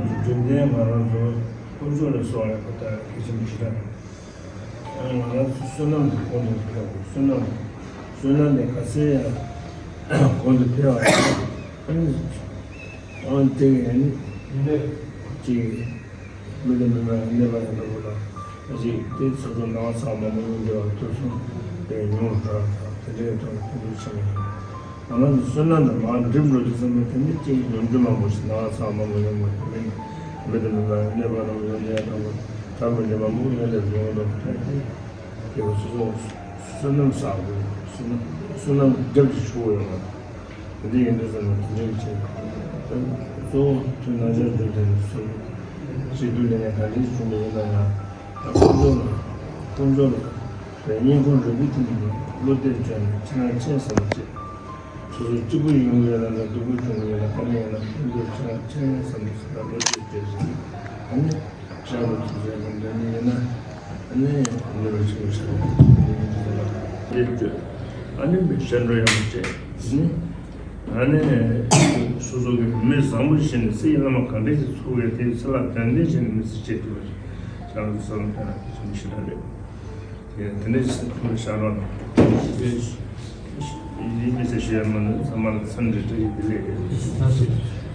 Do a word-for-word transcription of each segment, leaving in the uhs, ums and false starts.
རྒྱུན་ལྡན་ང་རང་ཚོ་དཀོན་མཆོག་ལ་གསོལ་བ་ཡག་པོ་ལྟར་གལ་ཆེན་པོ་ཞིག་རེད། ང་རང་ཚོ་བསོད་ནམས་ཀྱི་གོང་དུ་འཕེལ་དགོས། བསོད་ནམས་བསོད་ནམས་ནི་ག་ཚད་ཡང་གོང་དུ་འཕེལ་བ་ཡིན་ན། ཨ་ནི་ཨང་དེ་ཡང་ནི་ཅིག་མི་དང་མི་མ་གནས་པ་ཡང་འགྲོ་བ་དང་། ཅིག་དེ་ཚོ་ཚོ་ནང་ཚང་མ་མ་ཡོང་བདེ་བ་ཐོབ་སོང་། དེ་ཉུང་རུ་འགྲོ་བ་དང་དེ་འདྲའི་ཐོག་ཐུགས་རྗེ་ཆེ་མ་ཡིན། ང་རང་ཚོ་བསོད་ནམས་དང་མར་འགྲིམ་འགྲོ་དུས་ཙམ་པ་དེ་ནི་ཅིག་ཉམས་འགྲོ་མང་པོ་ཞིག་ནང་ཚང་མ་མ་ཡོང་བ་དེ་མིན། མི་དང་མི་མ་གནས་པ་རང་ཡོང་བདེ་བ་དང་དྲག་པོ་འདྲེ་མང་པོ་ཡོང་བདེ་བ་ཡོང་བ་དང་དེ་ནི་དེ་བ་སོ་སོ་བསོད་ནམས་བསགས་དགོས། བསོད་ནམས་བསོད་ནམས་རྒྱབ་ཀྱི་ཆུ་བོ་ཡོང་བ། དེ་འདྲ་ཡིན་དུས་ཙམ་ན་དེ་འདྲ་བྱས། གཙོ་བོ་དུས་ནང་ཆར་དུས་དེར་སོང་། ཞིག་ཏུ་ལས་ངན་ག་འདྲ་བྱུང་བ་ཡིན་ན་ཡང་། དཀོན་མཆོག་ལ་དཀོན་མཆོག་ལ་རེ་སྙིང་ཁོང་རུས་པའི་གཏིང་ནས་བློ་གཏད་བཅོལ་ནས་ཁྱེད་རང་ཁྱེད་བསམ་པ་བྱེད། སོ་སོ་སྐྱིད་པོ་ཡོང་གི་ཡོད་ན་འདྲ། སྡུག་པོ་བྱུང་གི་ཡོད་ན་ག་ནས་ཡིན་ན་ཁོང་ཚོས་ཁྱེད་རང་ཁྱེད་བསམ་པ་བྱེད་ན་བློ་གཏད་བཅོལ་ཟིན། ཨ་ནི། ཤར་བ་ཐུགས་སྲས་ཀྱི་འདྲ་མིན་ཡིན་ན། ཨ་ནི་ནུས་པ་ཆེན་པོ་ཆགས་པའི་ཐུགས་རྗེ་ཆེན་པོ་ལ་འདིར་བསྐྱོད། ཨ་ནི་མི་གཞན་འགྲོ་ཡང་མི་བྱེད་ནི། ཨ་ནི་སོ་སོ་གི་མི་བཟང་པོ་ཞིག་ནི་སྲིད་ཀྱི་བླ་མ་གང་འདྲ་ཞིག་ཚོགས་པའི་དེའི་ཚེ་ལ་དོན་ལྡན་ཞིག་ནི་མི་ཚེ་སྐྱེལ་ཐུབ་པ་ཞིག་ཤར་བ་ཐུགས་སྲས་ལ་དོན་ཆེན་པོ་ཞིག་རེད། དེ་དེ་འདྲ་ཞིག་ཐུགས་ཤར་བ་ནང་ཡིན་མི་ཚེ་ཞུ་ཡ་མ་ནི་ཚང་མ་ལ་འཚམས་འདྲི་བཀྲ་ཤིས་བདེ་ལེགས།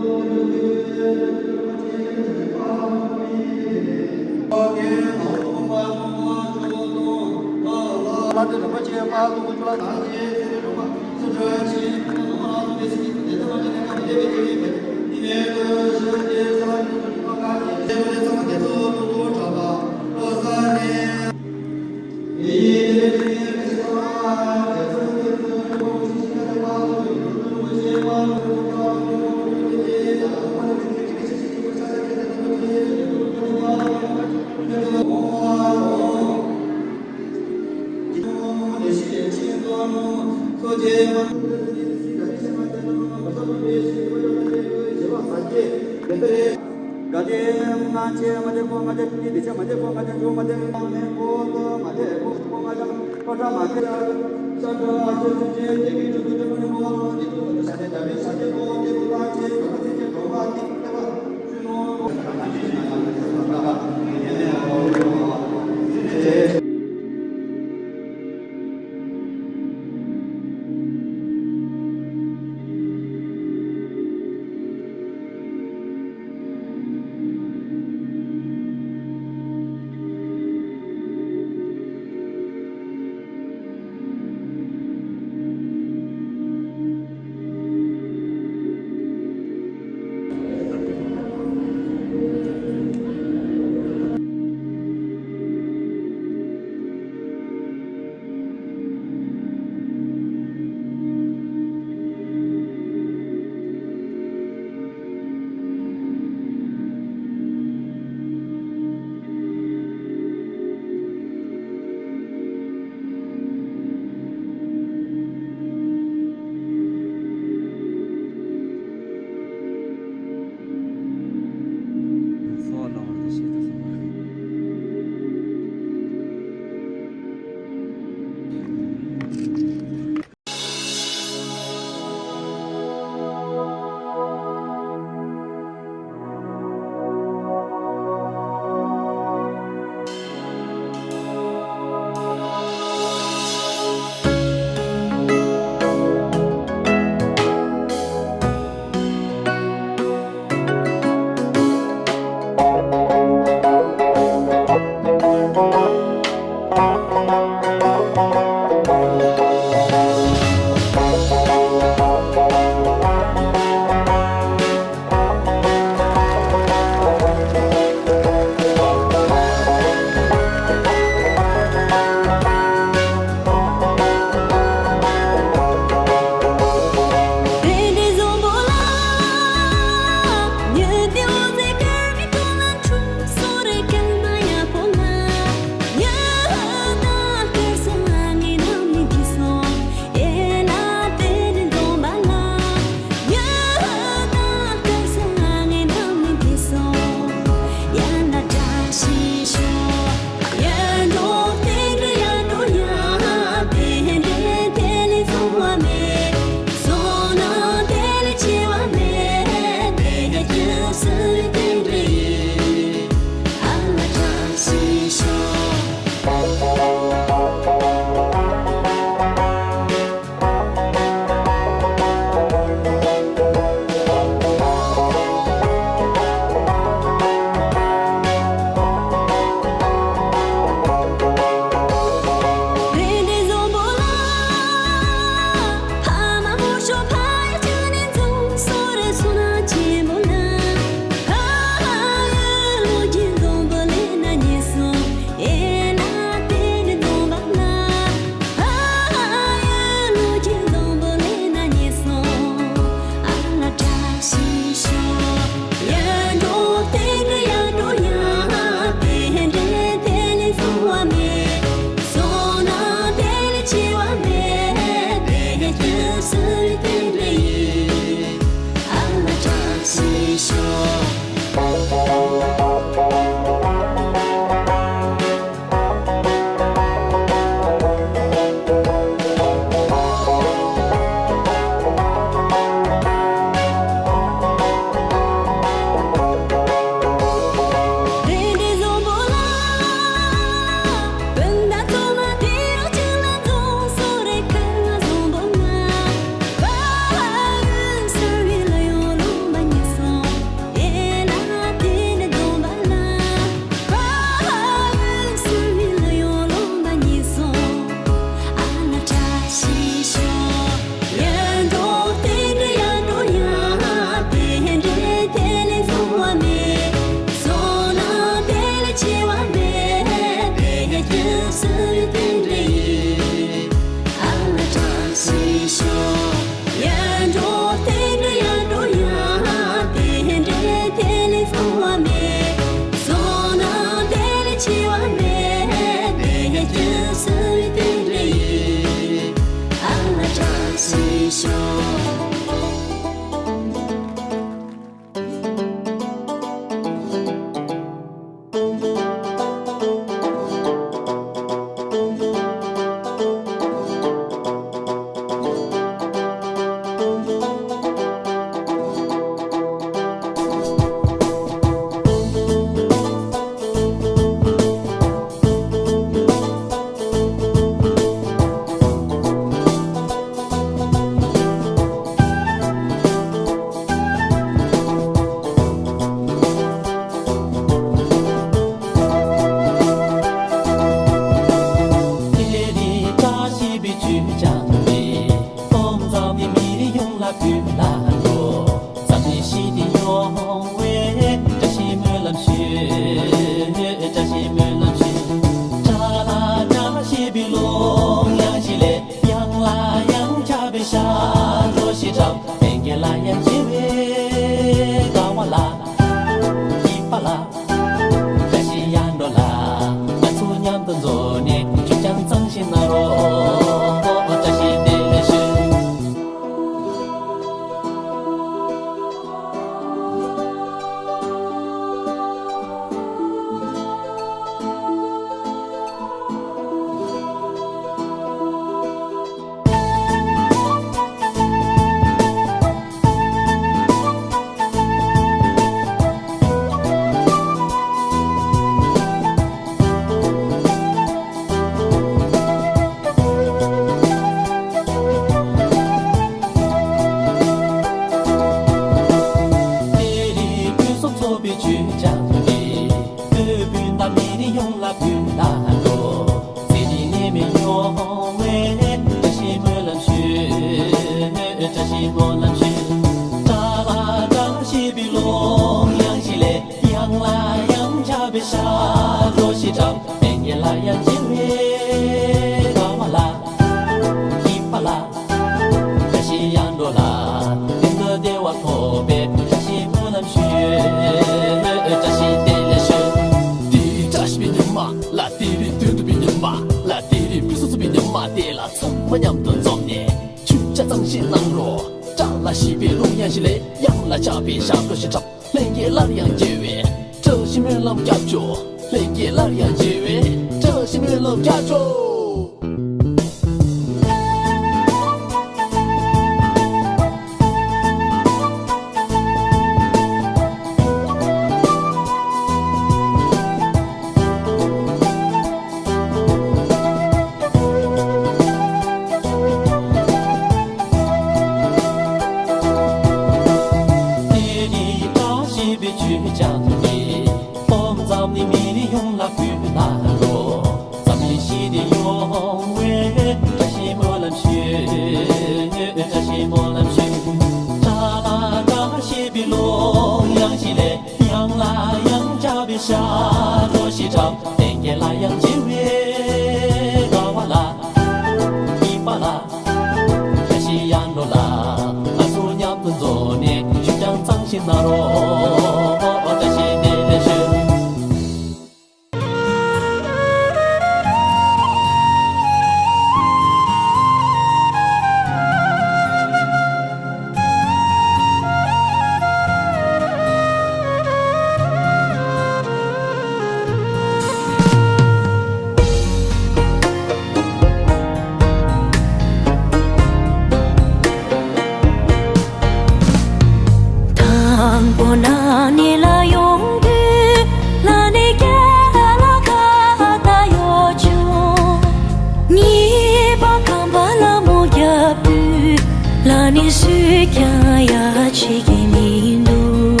ཀྱང་ཡ་བྱེད་ཀྱི་མི་འདུག་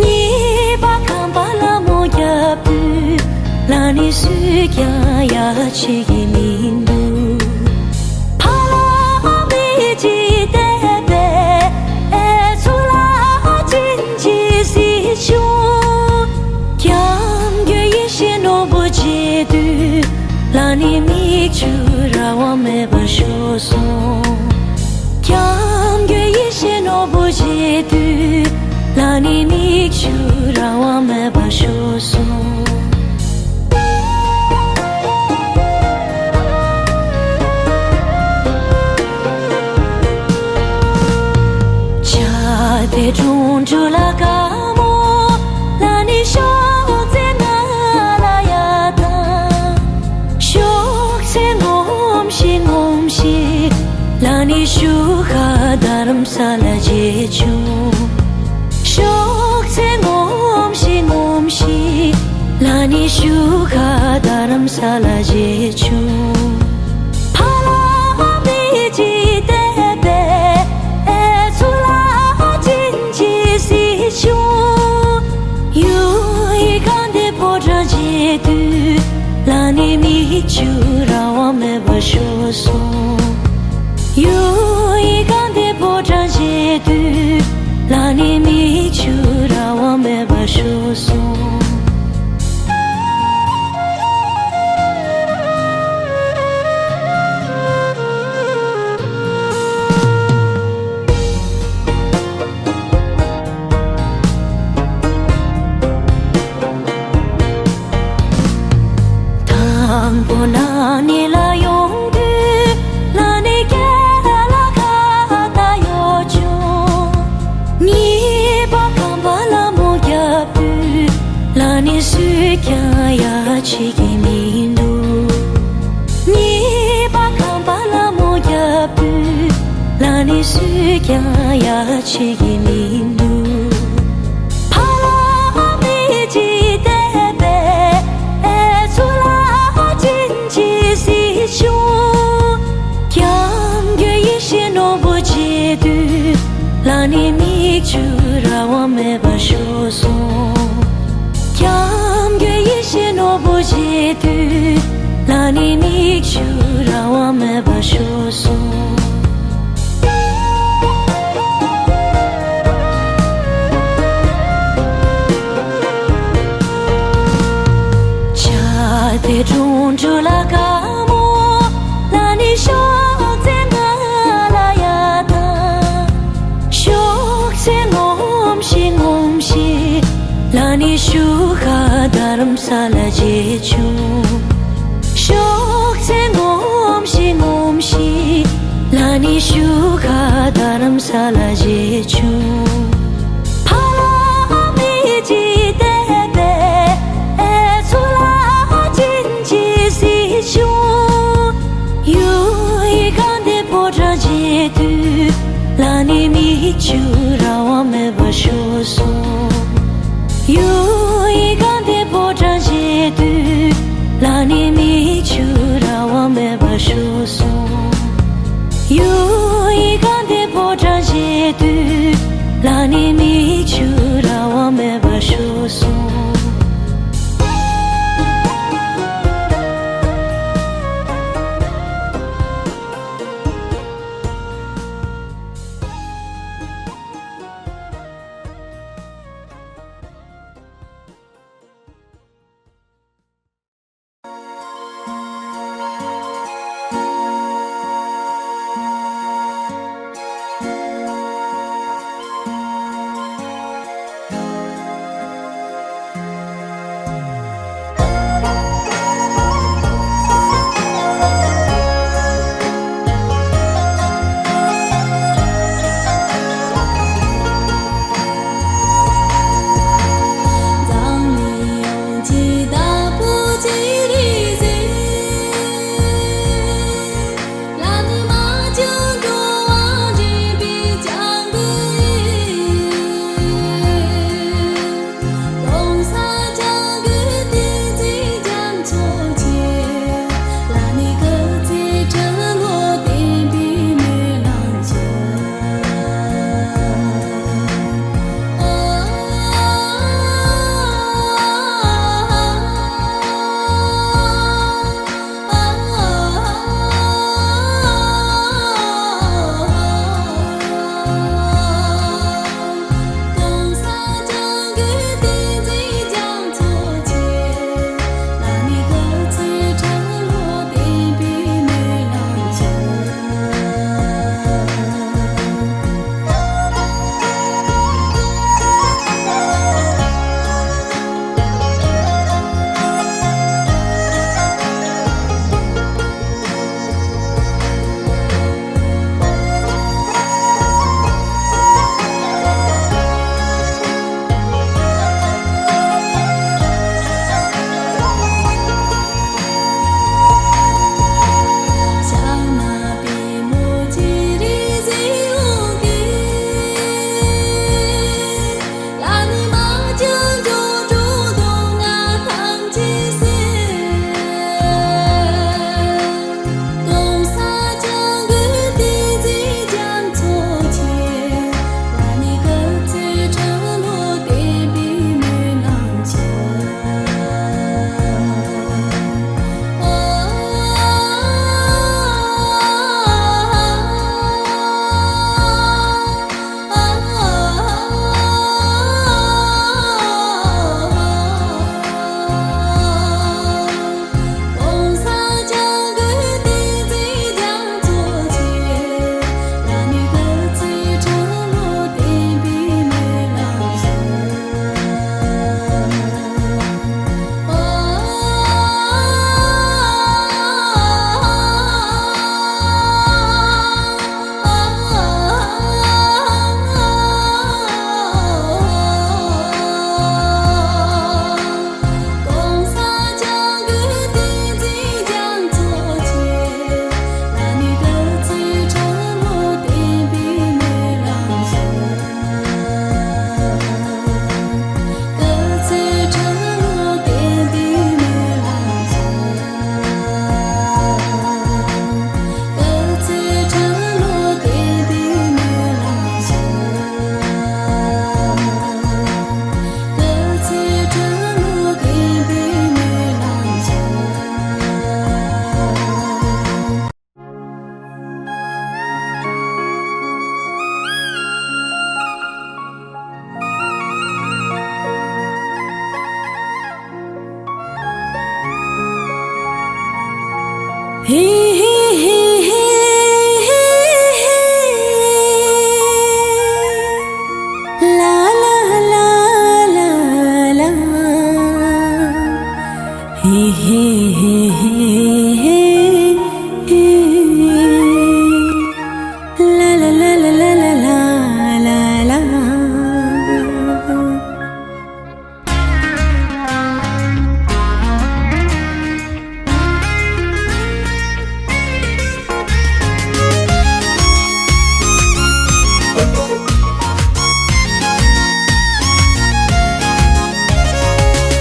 ཉེས་པ་ཁམས་པ་ལ་མོ་རྒྱབ་དུས་ལ་ནི་སུས་ཀྱང་ཡ་བྱེད་ཀྱི་མི་འདུག་ཕ་ལ་མི་གཅིག་བལྟས་པས་ཨེ་ཚུར་ལ་ཅིན་གྱིས་སྲིད་བྱུང་། སྐྱབས་མགོན་ཡེ་ཤེས་ནོར་བུ་མཇལ་དུས་ལ་ནི་མིག་ཆུ་རང་དབང་མེད་པར་ཤོར་སོང་། སྐྱབས་མགོན་ཡེ་ཤེས་ནོར་བུ་མཇལ་དུས་ལ་ནི་མིག་ཆུ་རང་དབང་མེད་པར་ཤོར་སོང་། བྱ་དེ་འབྲོང་གྲུ་ལ་དགའ་མོ་ལ་ནི་ཤོག་ཙེ་ང་ལ་ཡ་དང་། ཤོག་ཚེ་ངོམས་ཤིག་ངོམས་ཤིག་ལ་ནི་བཞུགས་ཁ་རྡ་རམ་ས་ལ་མཇལ་བྱུང་། ཤོག་ཚེ་ངོམས་ཤིག་ངོམས་ཤིག་ལ་ནི་བཞུགས་ཁ་རྡ་རམ་ས་ལ་མཇལ་བྱུང་། ཕ་ལ་མི་གཅིག་བལྟས་པས་ཨེ་ཚུར་ལ་ཅིན་གྱིས་སྲིད་བྱུང་། གཡུ་ཡི་གངས་ཏེ་ཕོ་བྲང་མཇལ་དུས་ལ་ནི་མིག་ཆུ་རང་དབང་མེད་པར་ཤོར་སོང་། གཡུ་ཡི་གངས་ཏེ་ཕོ་བྲང་མཇལ་དུས་ལ་ནི་མིག་ཆུ་རང་དབང་མེད་པར་ཤོར་སོང་། དང་པོ་ན་ནི་ལ་ཡོང་དུས་ལ་ནི་སྐེ་ལ་ཁ་བཏགས་གཡོ་བྱུང་། གཉིས་པ་ཁམས་པ་ལ་མོ་རྒྱབ་དུས་ལ་ནི་སུས་ཀྱང་ཡ་བྱེད་ཀྱི་མི་འདུག་གཉིས་པ་ཁམས་པ་ལ་མོ་རྒྱབ་དུས་ལ་ནི་སུས་ཀྱང་ཡ་བྱེད་ཀྱི་མི་འདུག་ཕ་ལ་མི་གཅིག་བལྟས་པས་ཨེ་ཚུར་ལ་ཅིན་གྱིས་སྲིད་བྱུང་། སྐྱབས་མགོན་ཡེ་ཤེས་ནོར་བུ་མཇལ་དུས་ལ་ནི་མིག་ཆུ་རང་དབང་མེད་པར་ཤོར་སོང་། སྐྱབས་མགོན་ཡེ་ཤེས་ནོར་བུ་མཇལ་དུས་ལ་ནི་མིག་ཆུ་རང་དབང་མེད་པར་ཤོར་སོང་། བྱ་དེ་འབྲོང་གྲུ་ལ་དགའ་མོ་ལ་ནི་ཤོག་ཙེ་ང་ལ་ཡ་དང་། ཤོག་ཚེ་ངོམས་ཤིག་ངོམས་ཤིག་ལ་ནི་བཞུགས་ཁ་རྡ་རམ་ས་ལ་མཇལ་བྱུང་། ཤོག་ཚེ་ངོམས་ཤིག་ངོམས་ཤིག་ལ་ནི་བཞུགས་ཁ་རྡ་རམ་ས་ལ་མཇལ་བྱུང་། ཕ་ལ་མི་གཅིག་བལྟས་པས་ཨེ་ཚུར་ལ་ཅིན་གྱིས་སྲིད་བྱུང་། གཡུ་ཡི་གངས་ཏེ་ཕོ་བྲང་མཇལ་དུས་ལ་ནི་མིག་ཆུ་རང་དབང་མེད་པར་ཤོར་སོང་། གཡུ་ཡི་གངས་ཏེ་ཕོ་བྲང་མཇལ་དུས་ལ་ནི་མིག་ཆུ་རང་དབང་མེད་པར་ཤོར་སོང་། གཡུ་ཡི་གངས་ཏེ་ཕོ་བྲང་མཇལ་དུས་ལ་ནི་མིག་ཆུ་རང་དབང་མེད་པར་ཤོར་སོང་།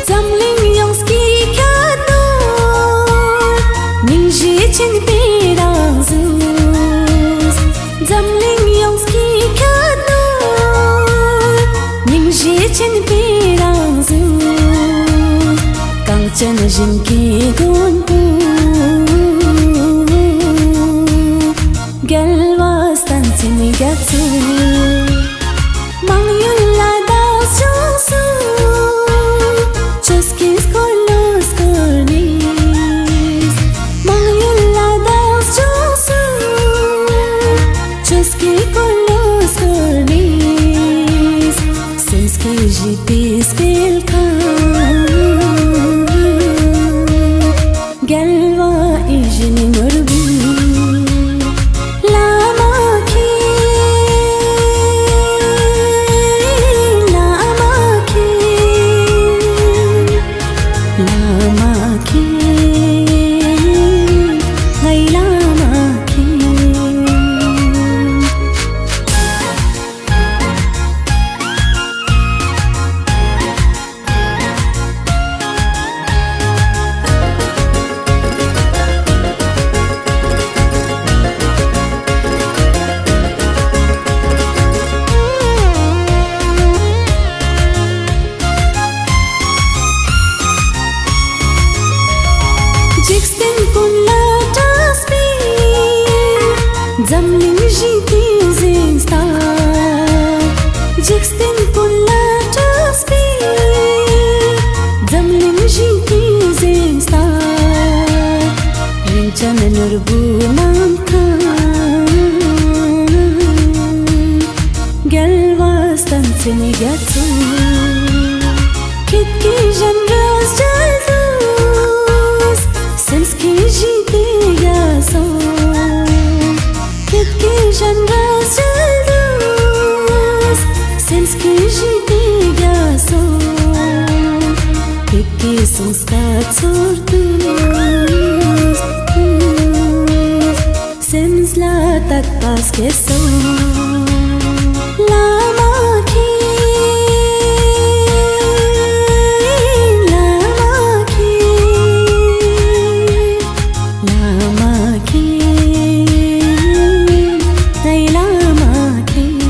འཛམ་གླིང་ཡོངས་ཀྱི་ཁྱད་ནོར། སྙིང་རྗེ་ཆེན་པོའི་རང་གཟུགས། འཛམ་གླིང་ཡོངས་ཀྱི་ཁྱད་ནོར། སྙིང་རྗེ་ཆེན་པོའི་རང་གཟུགས། གངས་ཅན་ཞིང་གི་མགོན་པོ། རྒྱལ་བ་བསྟན་འཛིན་རྒྱ་མཚོ། མང་ཡུལ་ལ་བདག་སྐྱོང་སུ། ཆོས་ཀྱི་འཁོར་ལོ་བསྐོར་ནས། མང་ཡུལ་ལ་བདག་སྐྱོང་སུ། ཆོས་ཀྱི་འཁོར་ལོ་བསྐོར་ནས། སེམས་བསྐྱེད་བཞི་པའི་སྤེལ་ཁང་། རྒྱལ་བ་ཡིད་བཞིན་ནོར་བུ། བླ་མ་མཁྱེན། བླ་མ་མཁྱེན། བླ་མ་མཁྱེན། ངའི་བླ་མ་མཁྱེན། འཇིག་རྟེན་ཀུན་ལ་གྲགས་པའི་འཛམ་གླིང་ཞི་བདེའི་གཟེངས་རྟགས། འཇིག་རྟེན་ཀུན་ལ་གྲགས་པའི་འཛམ་གླིང་ཞི་བདེའི་གཟེངས་རྟགས། རིན་ཆེན་ནོར་བུ་ནམ་མཁའ། རྒྱལ་བ་བསྟན་འཛིན་རྒྱ་མཚོ། ཁྱེད་ཀྱི་སྤྱན་རས་མཇལ་དུས། སེམས་ཀྱི་ཞི་བདེ་རྒྱ་སོང་། ཁྱེད་ཀྱི་སྤྱན་རས་མཇལ་དུས། སེམས་ཀྱི་ཞི་བདེ་རྒྱ་སོང་། ཁྱེད་ཀྱི་གསུང་སྐད་ཚོར་དུས། སེམས་ལ་དད་པ་སྐྱེས་སོང་། བླ་མ་མཁྱེན། བླ་མ་མཁྱེན། བླ་མ་མཁྱེན། ངའི་བླ་མ་མཁྱེན།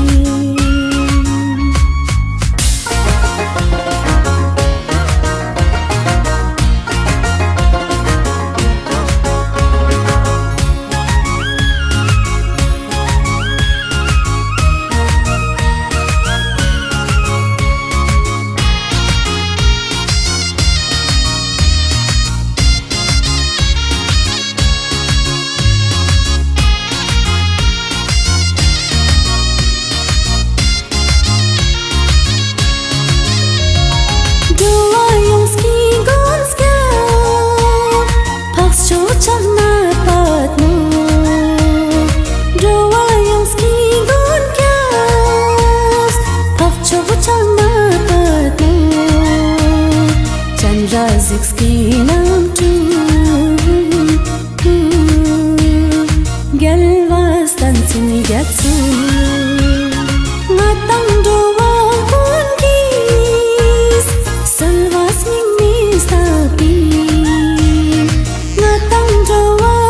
འགྲོ་བ་ཡོངས་ཀྱི་མགོན་སྐྱབས། འཕགས་མཆོག་ཕྱག་ན་པདྨོ། འགྲོ་བ་ཡོངས་ཀྱི་མགོན་སྐྱབས། འཕགས་མཆོག་ཕྱག་ན་པདྨོ། སྤྱན་རས་གཟིགས་ཀྱི་རྣམ་སྤྲུལ། རྒྱལ་བ་བསྟན་འཛིན་རྒྱ་མཚོ། ང་དང་འགྲོ་བ་ཀུན་གྱི་གསོལ་བ་སྙིང་ནས་བཏབ་པའི། ང་དང་འགྲོ་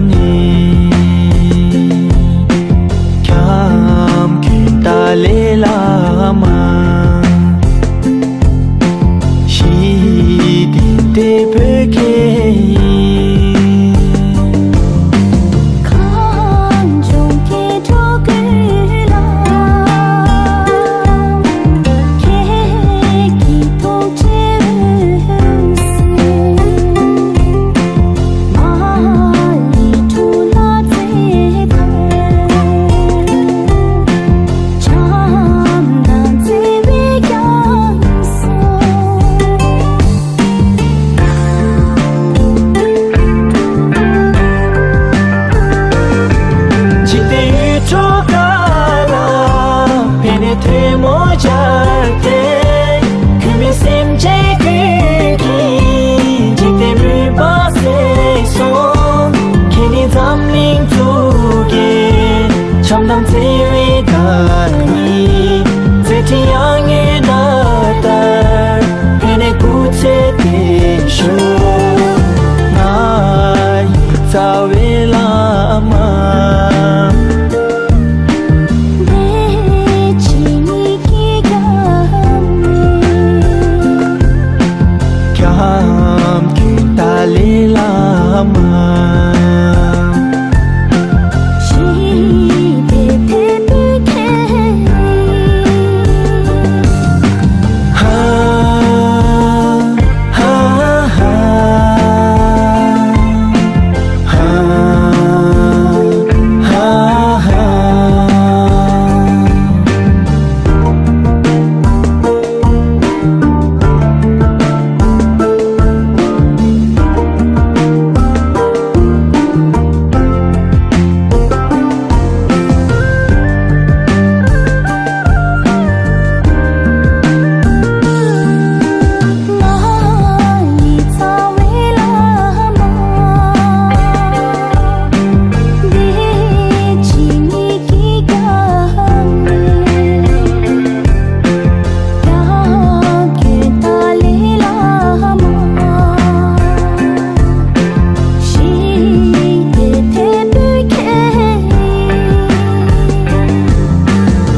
ནི། ཁྱམས་མགོན་ཏཱ་ལའི་བླ་མ། ཞི་བདེ་འབྲས་བུ་ཁྱེད་ཡིན། གངས་ལྗོངས་སྐྱེ་འགྲོ་ཀུན་ལ། ཁྱེད་ཀྱི་ཐུགས་རྗེའི་འོད་ཟེར། མ་ཎི་གྲུ་ལ་བརྩེ་ལྟར། བྱམས་དང་བརྩེ་བའི་རྒྱ་མཚོ། འཇིག་རྟེན་ཡུལ་གྲུ་ག་ལ། ཕན་ནུས་ཐལ་མོ་སྦྱར་ཏེ། གུས་མོས་སེམས་ཅན་ཀུན་གྱི། འཇིག་རྟེན་མུན་པ་སེལ་སོང་། ཁྱེད་ནི་འཛམ་གླིང་གཙུག་གི། བྱམས་དང་བརྩེ་བའི་བདག་ཉིད། མཛད་འཕྲིན་ཡར་ངོའི་ཟླ་ལྟར། ཕན་ནུས་སྐུ་ཚེ་བརྟན་ཤོག་ང་ཡི་རྩ་བའི་བླ་མ། བདེ་སྐྱིད་ཉིད་ཀྱི་རྒྱལ་མོ། ཁྱམས་མགོན་ཏཱ་ལའི་བླ་མ། ཞི་བདེ་འབྲས་བུ་ཁྱེད་ཡིན། ཧ་ཧ་ཧ།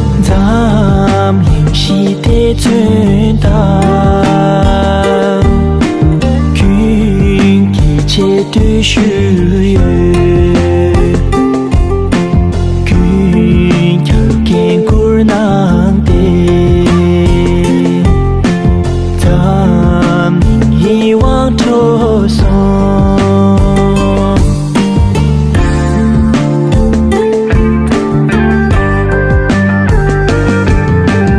འཛམ་གླིང་ཞི་བདེ་མཚོན་དང་། ཀུན་གྱི་ཆེད་དུ་ཞུ་ཡོད། ཀུན་ཁྱབ་འགན་འཁུར་གནང་སྟེ། འཛམ་གླིང་ཡིད་དབང་འཕྲོག་སོང་།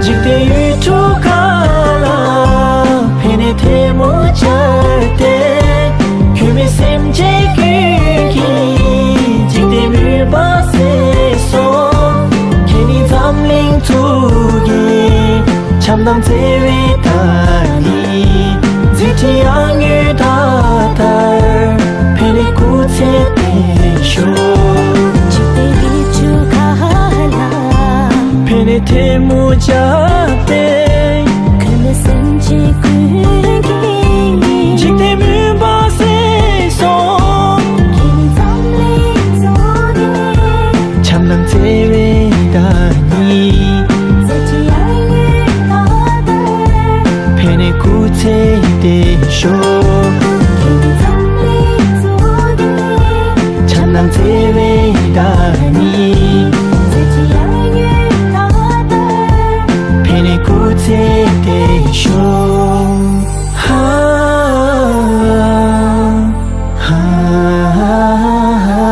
འཇིག་རྟེན་ཡུལ་གྲུ་ག་ལ། ཕན་ནུས་ཐལ་མོ་སྦྱར་ཏེ། གུས་མོས་སེམས་ཅན་ཀུན་གྱི། འཇིག་རྟེན་མུན་པ་སེལ་སོང་། ཁྱེད་ནི་འཛམ་གླིང་གཙུག་གི། བྱམས་དང་བརྩེ་བའི་བདག་ཉིད། མཛད་འཕྲིན་ཡར་ངོའི་ཟླ་ལྟར། ཕན་ནུས་སྐུ་ཚེ་བརྟན་ཤོག་འཇིག་རྟེན་ཡུལ་གྲུ་ག་ལ། ཕན་ནུས་ཐལ་མོ་སྦྱར་ཏེ། གུས་མོས་སེམས་ཅན་ཀུན་གྱི། འཇིག་རྟེན་མུན་པ་སེལ་སོང་། ཁྱེད་ནི་འཛམ་གླིང་གཙུག་གི། བྱམས་དང་བརྩེ་བའི་བདག་ཉིད། མཛད་འཕྲིན་ཡར་ངོའི་ཟླ་ལྟར། ཕན་ནུས་སྐུ་ཚེ་བརྟན་ཤོག་འཛམ་གླིང་གཙུག་གི། བྱམས་དང་བརྩེ་བའི་བདག་ཉིད། མཛད་འཕྲིན་ཡར་ངོའི་ཟླ་ལྟར། ཕན་ནུས་སྐུ་ཚེ་བརྟན་ཤོག་ཧ་ཧ་ཧ།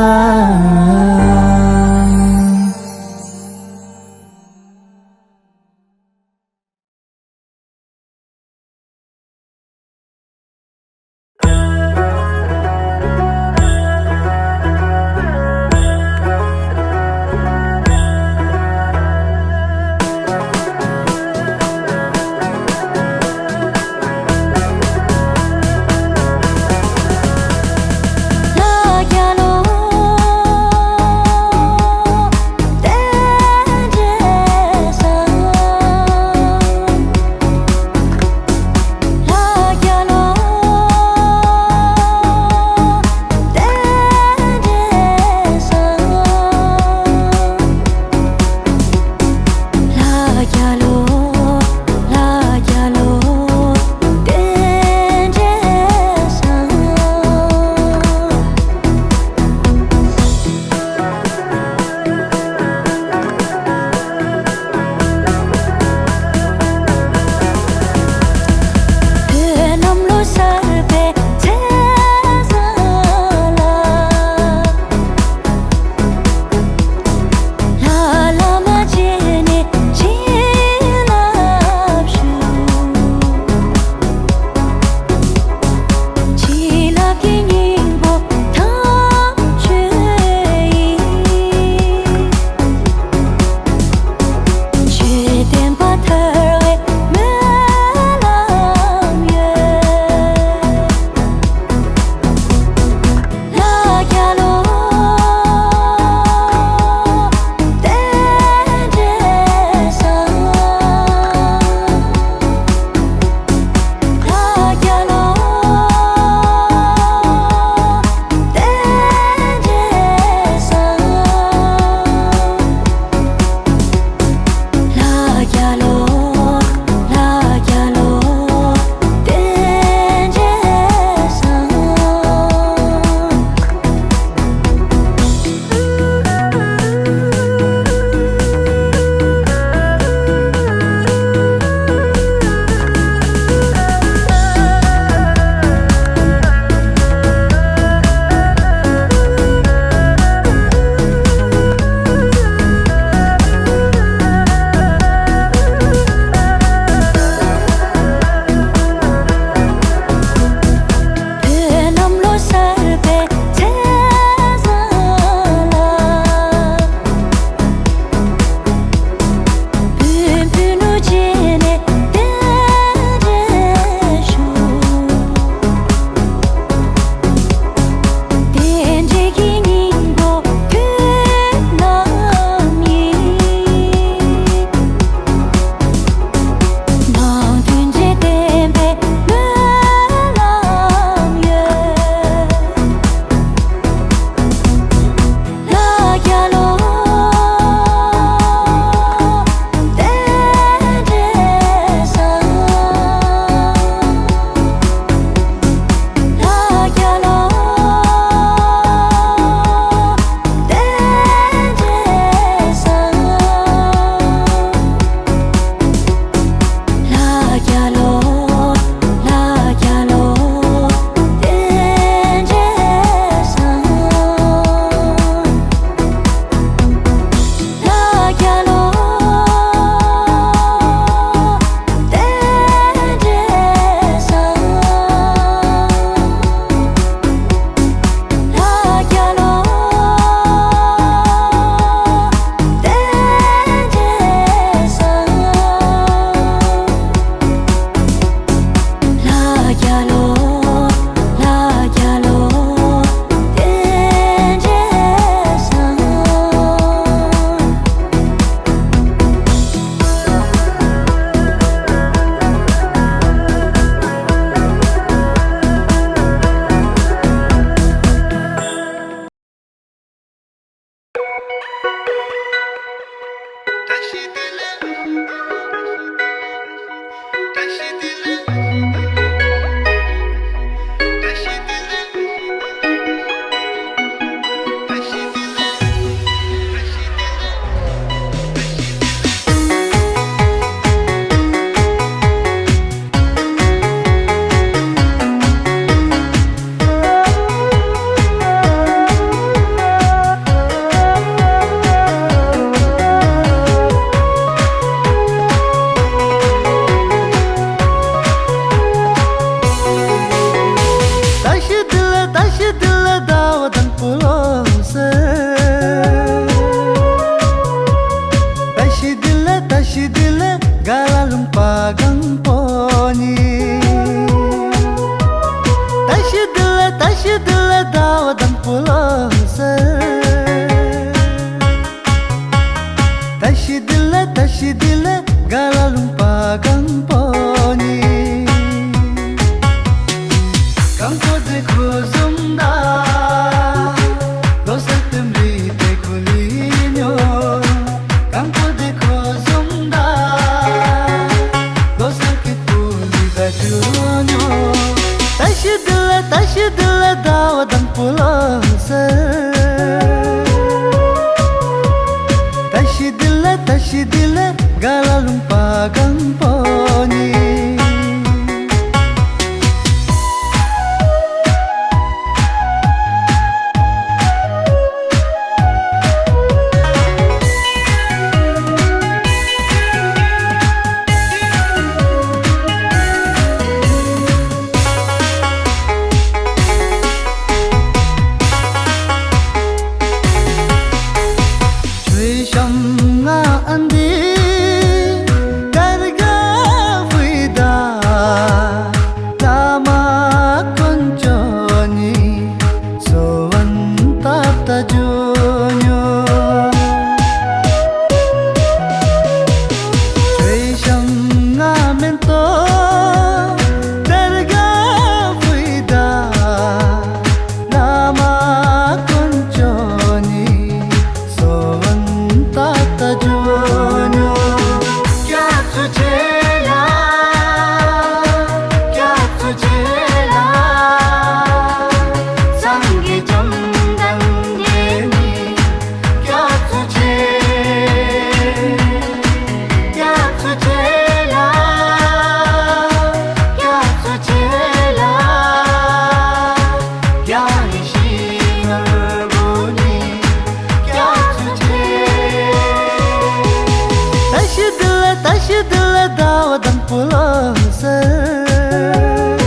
པོ་ལོ་ཟེར།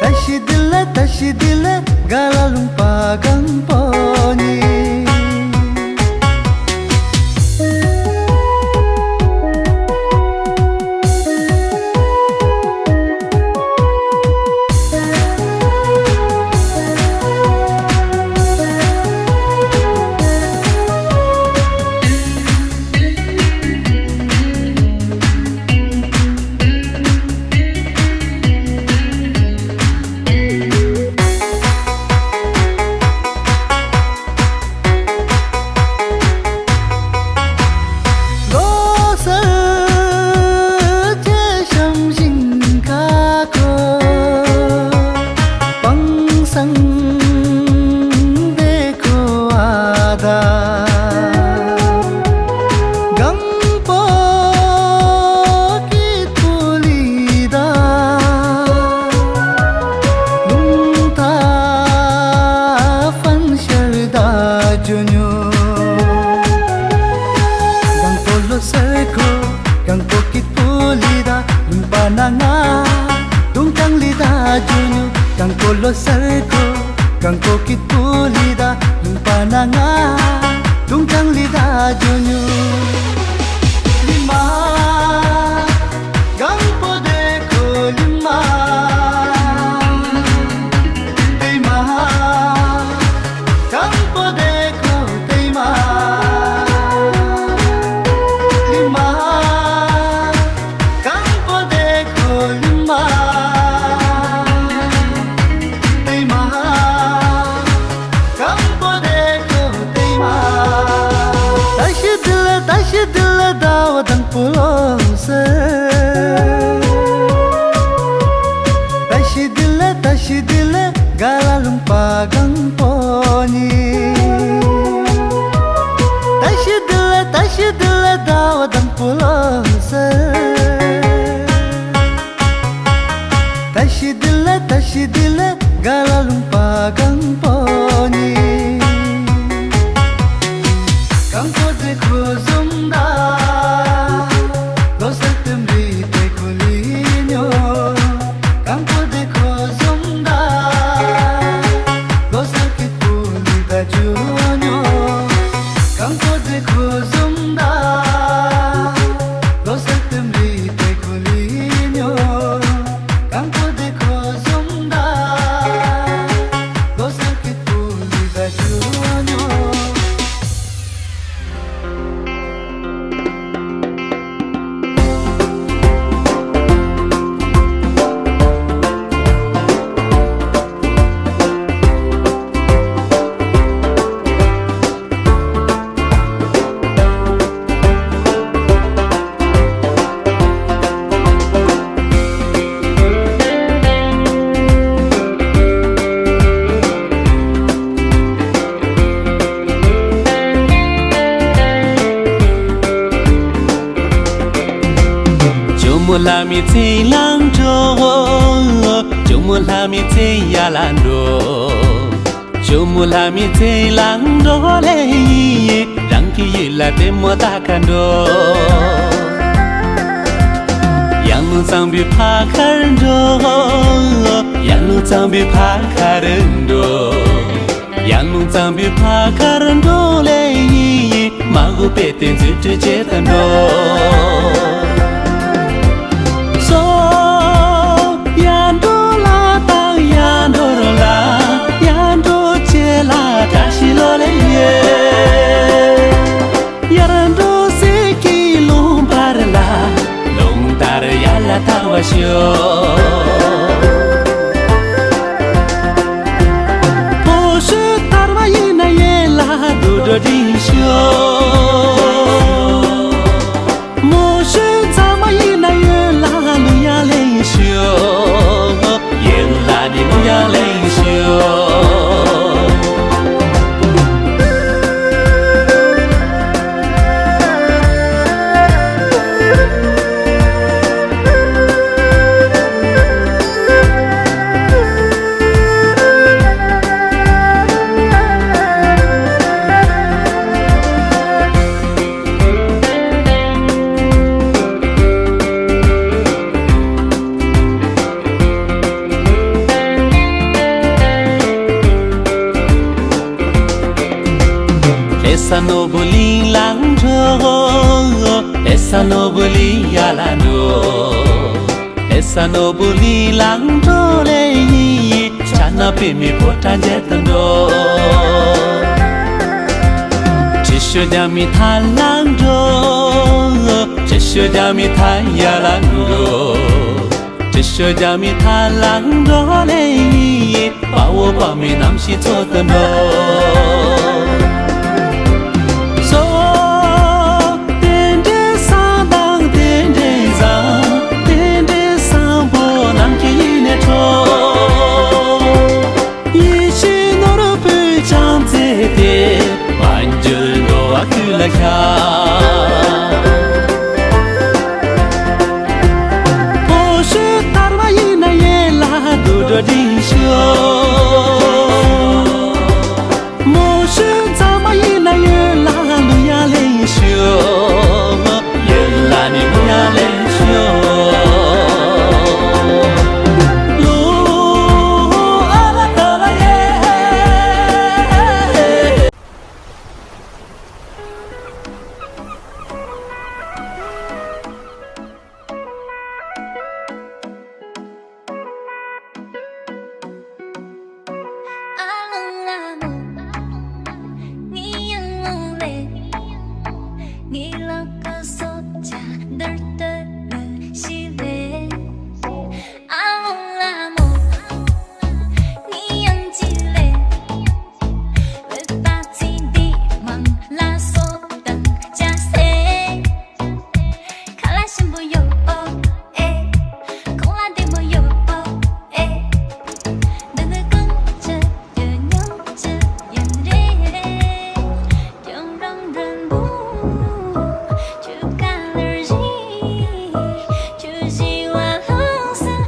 ད་ཤི་དི་ལེ་ད་ཤི་དི་ལེ་ག་ལ་ལུང་པ་གང་པོ་ནི། ལོ་གསར་ཁྱེད་བཤམས་ཤིང་ཁ་ཁོ། པང་སང་དེ་ཁོ་ཨ་ད། གང་པོ་ཀི་ཐུ་ལི་ད། ལུང་ཐ་ཕན་ཤར་ད་ཇོ་ཉུ། གང་པོ་ལོ་སར་ཁོ། གང་པོ་ཀི་ཐུ་ལི་ད། ལུང་པ་ན་ང་དུང་ཀྲང་ལི་ད་ཇོ་ཉུ། གང་པོ་ལོ་སར་ཁོ། གང་པོ་ཀི་ཐུ་ལི་ད། ལུང་པ་ན་ང་དུང་ཀྲང་ལི་ད་ཇོ་ཉུ། ལི་མ། གང་པོ་དེ་ཁོ་ལི་མ། དེ་མ། གང་པོ་དེ་ཁོ་དེ་མ། ལི་མ། གང་པོ་དེ་ཁོ་ལི་མ། དེ་མ། གང་པོ་དེ་ཁོ་དེ་མ། ད་ཤི་དི་ལེ་ད་ཤི་དི་ལེ་ཟླ་བ་དང་པོ་ལོ་ཟེར། ད་ཤི་དི་ལེ་ད་ཤི་དི་ལེ་ག་ལ་ལུང་པ་གང་པོ་ནི། ད་ཤི་དི་ལེ་ད་ཤི་དི་ལེ་ཟླ་བ་དང་པོ་ལོ་ཟེར། ད་ཤི་དི་ལེ་ད་ཤི་དི་ལེ་ག་ལ་ལུང་པ་གང་པོ་ནི། གང་པོ་དེ་ཁོ་ཟུམ་ད། ལོ་སར་དེམ་རི་དེ་ཁོ་ལི་ཉོ། གང་པོ་དེ་ཁོ་ཟུམ་ད། ལོ་སར་ཀི་ཐུ་ལི་ད་ཇོ་ཉོ། གང་པོ་དེ་ཁོ་ཟུམ་ད། ལོ་སར་དེམ་རི་དེ་ཁོ་ལི་ཉོ། གང་པོ་དེ་ཁོ་ཟུམ་ད། ལོ་སར་ཀི་ཐུ་ལི་ད་ཇོ་ཉོ། ཇོ་མོ་ལྷ་མོའི་མཚན་ལ་འགྲོ། ཇོ་མོ་ལྷ་མོའི་མཚན་ཡར་ལ་འགྲོ། ཇོ་མོ་ལྷ་མོའི་མཚན་ལ་འགྲོ་ལེ། རང་གི་ཡུལ་ལ་ལྟད་མོ་ལྟ་ག་འགྲོ། ཡར་ལུང་གཙང་པོའི་ཕ་ཁར་འགྲོ། ཡར་ལུང་གཙང་པོའི་ཕ་ཁར་འགྲོ། ཡར་ལུང་གཙང་པོའི་ཕ་ཁར་འགྲོ་ལེ། མ་གོ་པེ་ཏེ་འཛུལ་ཁྲིད་བྱེད་དུ་འགྲོ། སོ། ཡར་འགྲོ་ལ་དང་ཡར་འགྲོ་ལ། ཡར་འགྲོ་བྱེད་ལ་བཀྲ་ཤིས་ལོ་ལེ་ཡེ། ཡར་འགྲོ་ཟེར་གྱི་ལུང་བར་ལ། ལུང་ལྟར་ཡར་ལ་ཐར་བ་ཤོག། མོ་ཤོད་ཐར་བ་ཡིན་ན་ཡན་ལག་དུད་འགྲོ་འདྲེན་ཤོག། མོ་ཤོད་ཚང་མ་ཡིན་ན་ཡན་ལག་ལུང་ཡང་ལེན་ཤོག། ཡན་ལག་ནི་ལུང་ཡང་ལེན་ཤོག། ས་ནོར་བུ་གླིང་ལ་འགྲོ། ཨེ་ས་ནོར་བུ་གླིང་ཡར་ལ་འགྲོ། ཨེ་ས་ནོར་བུ་གླིང་ལ་འགྲོ་ལེ་ཡིན། ཆ་ན་པི་མི་ཕོ་བྲང་མཇལ་དུ་འགྲོ། ཁྲི་ཤོད་རྒྱ་མི་ཐང་ལ་འགྲོ། ཁྲི་ཤོད་རྒྱ་མི་ཐང་ཡར་ལ་འགྲོ། ཁྲི་ཤོད་རྒྱ་མི་ཐང་ལ་འགྲོ་ལེ་ཡིན། དཔའ་བོ་དཔའ་མོའི་རྣམ་ཤེས་འཚོལ་དུ་འགྲོ། སོ། རྟེན་འབྲེལ་བཟང་དང་རྟེན་འབྲེལ་བཟང་། རྟེན་འབྲེལ་བཟང་པོ་ནམ་མཁའི་དབྱིངས་ནས་འཕྲོ། ཡིད་བཞིན་ནོར་བུའི་བྱམས་བརྩེ་དེ། མ་གྱུར་འགྲོ་བ་ཀུན་ལ་ཤར། ཕོ་ཤུལ་དར་མ་ཡིན་ན་ཡན་ལག་དུད་འགྲོ་འབྲིང་ཤོས། མོ་ཤུལ་གཙང་མ་ཡིན་ན་ཡན་ལག་གླུ་དབྱངས་ལེན་ཤོས། ཡན་ལག་ནི་གླུ་དབྱངས་ལེན་ཤོས། གླུ་ཨ་ལ་ཏ་ལ་ཡེ། ཨ་ལོང་ལ་མོ། ངའི་ཡང་ལོང་ལེ། ངའི་ལག་གི་སོ་ཆ་འདིར་སྟོད་ལ་ཤི་ལེ། ཨ་ལོང་ལ་མོ། ངའི་ཡང་ཅི་ལེ། བོད་པ་ཚེ་འདི་མང་ལ་སོ་དང་ཅ་སེ། ཁ་ལག་ཞིམ་པོ་ཡོད་ཨེ། ཁོག་ལ་བདེ་མོ་ཡོད་ཨེ། འདི་ནི་གང་ཅི་ཡོད་སྙམ་ཅི་ཡང་རེད། ཁྱོད་རང་མགྲོན་པོ་ཁྱོད་ག་ལེར་བཞི་ཁྱོད་བཞི་བ་ལྷག་ས།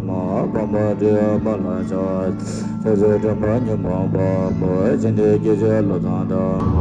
མ་འོངས་པ་འདྲེན་པ་ལ་ཕྱག་འཚལ་ལོ། དྲན་པ་ཉོན་མོངས་པ་མུན་པའི་ཕྱི་འདྲེན་སྐྱེ་མཆེད་བློ་བཟང་དང་།